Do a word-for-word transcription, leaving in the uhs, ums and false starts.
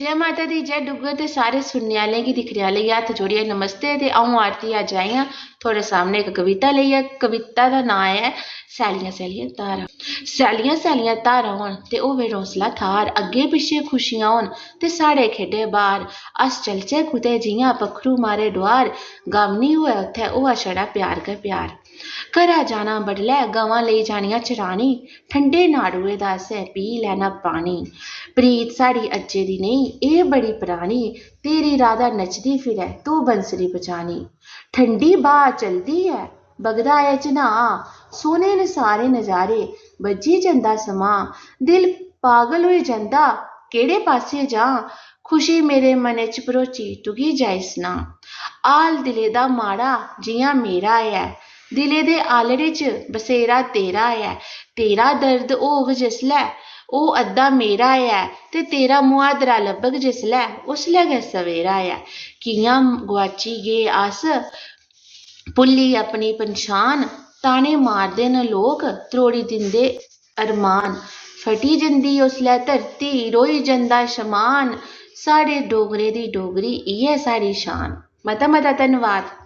जय माता दी, जय डुग्गर दे सारे सुनने आह्लें गी, दिक्खने आह्लें गी हत्थ जोड़ियै नमस्ते। ते अ'ऊं आरती अज्ज आई आं थुआढ़े सामने इक कविता लेइयै। कविता दा नांऽ ऐ सैल्लियां सैल्लियां धारां। सैल्लियां सैल्लियां धारां होन ते होवे रौंसला थाह्र, अग्गें पिच्छें खुशियां होन ते साढ़े खेढे बाह्र। अस चलचै कुतै जि'यां पक्खरू मारे डुआर, गम निं होऐ उत्थै, होऐ छड़ा प्यार गै प्यार। घरा जाना बडलै, गवां लेई जानियां चरानी, ठंडे नाड़ुए दा असें पी लैना पानी। प्रीत साढ़ी अज्जै दी नेईं, एह् बड़ी परानी, तेरी राधा नचदी फिरै, तूं बंसरी बजानी। ठंडी ब्हा चलदी ऐ, बगदा ऐ चन्हाऽ, सोह्ने न सारे नजारे, बज्झी जंदा समां, दिल पागल होई जंदा, केह्ड़े पासै जां? खुशी मेरे मनै च भरोची, तुगी जाई सनां। हाल दिलै दा माड़ा जि'यां मेरा ऐ, दिलै दे आलड़े च बसेरा तेरा ऐ। तेरा दर्द होग जिसलै, ओह् अद्धा मेरा ऐ, ते तेरा मुहादरा लब्भग जिसलै, उसलै गै सवेरा ऐ। कि'यां गुआची गे अस, भुल्ली अपनी पंछान, ताने मारदे न लोक, त्रोड़ी दिंदे अरमान। फटी जंदी उसलै धरती, रोई जंदा शमान। साढ़े डोगरे दी डोगरी, इ'यै साढ़ी शान। मता मता धन्नवाद।